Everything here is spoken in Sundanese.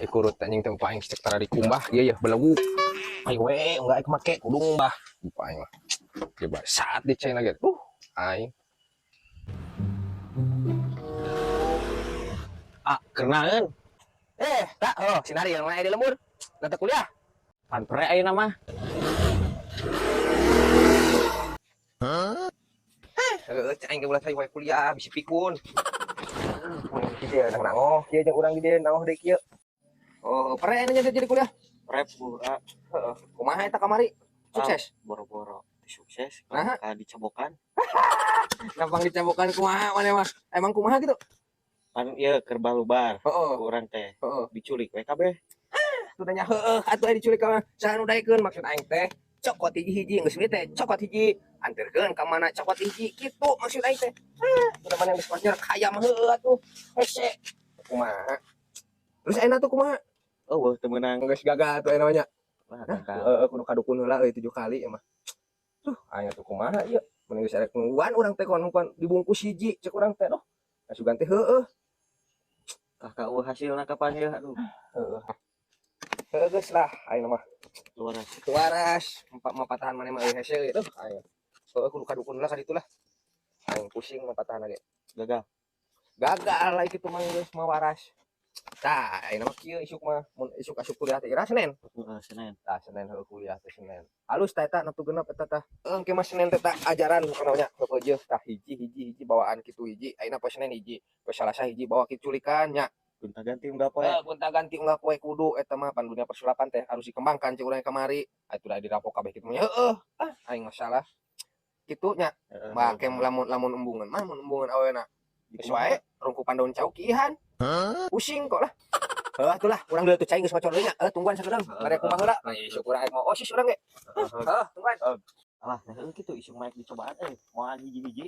Ikurut anjing teh aing cek tara dikumbah ieu ya belegu. Ayo we, enggak aing make kudu ngumbah. Upah aing mah. Coba saat diceng lagi. Aing. Ah, kenaeun. Eh, tak, oh, sinari yang mana di lembur. Nanti kuliah. Pan pre ayeuna mah. Heeh, cek aing ge ulah cai wae kuliah bisi pikun. Kieu ya nang nangoh, kieu jeung urang di dieu nangoh deui kieu. Oh, pre nya jadi kuliah. Prep gua. Heeh. Kumaha eta kamari? Sukses. Boro-boro sukses. Nah. Ka dicobokan. Gampang dicabokan kumaha maneh mah. Emang kumaha gitu? Pan ieu keur balubar. Heeh. Urang teh Heeh. diculik we kabeh. Tuh tanya heeh, atuh aya diculik ka saha nu daekeun maksud aing teh. Cokot hiji-hiji geus we teh, cokot hiji. Anterkeun ka mana cokot hiji kitu maksud aing teh. Ah, udah mana geus pacar kaya mah heueuh atuh. Hese. Kumaha? Terus ayeuna tuh kumaha? Eueuh teu meunang. Geus gagal atuh ayeuna mah nya. Wah, gagal. Heeh, kudu kadukun heula euy 7 kali mah. Tuh, aing atuh kumaha ieu? Mun geus arek nungguan urang teh kon dibungkus hiji cek urang teh doh. Asugan teh heueuh. Kakak eueuh hasilna kapan ieu aduh. Heeh. Heueuh geus lah ayeuna mah. Waras. Waras, empat mau patahan mana mah euy hese euy tuh aing. Heueuh kudu kadukun heula ka ditu lah. Aing pusing mau patahan lagi. Gagal. Gagal lah kitu mah geus mah waras. Tah, ayeuna mah kieu isuk mah mun isuk asup kuliah teh ira Senin. Heeh, Senin. Tah Senin heueuh kuliah teh Senin. Halus tah eta neptu genep eta tah. Heueuh engke mah Senin teh tah ajaran kana nya heueuh jeung tah hiji hiji hiji bawaan kitu hiji. Ayeuna poe Senin hiji, poe Salasa hiji bawa kiculikan nya. Gonta ganti unggal poe. Heuh, gonta ganti unggal poe kudu eta mah pan dunia persulapan teh harus dikembangkan cek urang kamari. Atuh da dirapok kabeh kitu mah heueuh. Ah, aing masalah. Kitu nya. Heeh. Make lamun lamun embungan mah mun embungan awena. Geus wae rungkupan daun cau kiihan. Pusing kok lah. Heuh atuh lah, urang deui tuh cai geus ngocor deui nya. Heuh tungguan sakedeung. Bari kumaha heula. Nah, isuk urang mau OSIS urang ge. Heuh, tungguan. Alah, nah heueuh kitu isuk mah dicobaan euy. Moal hiji-hiji.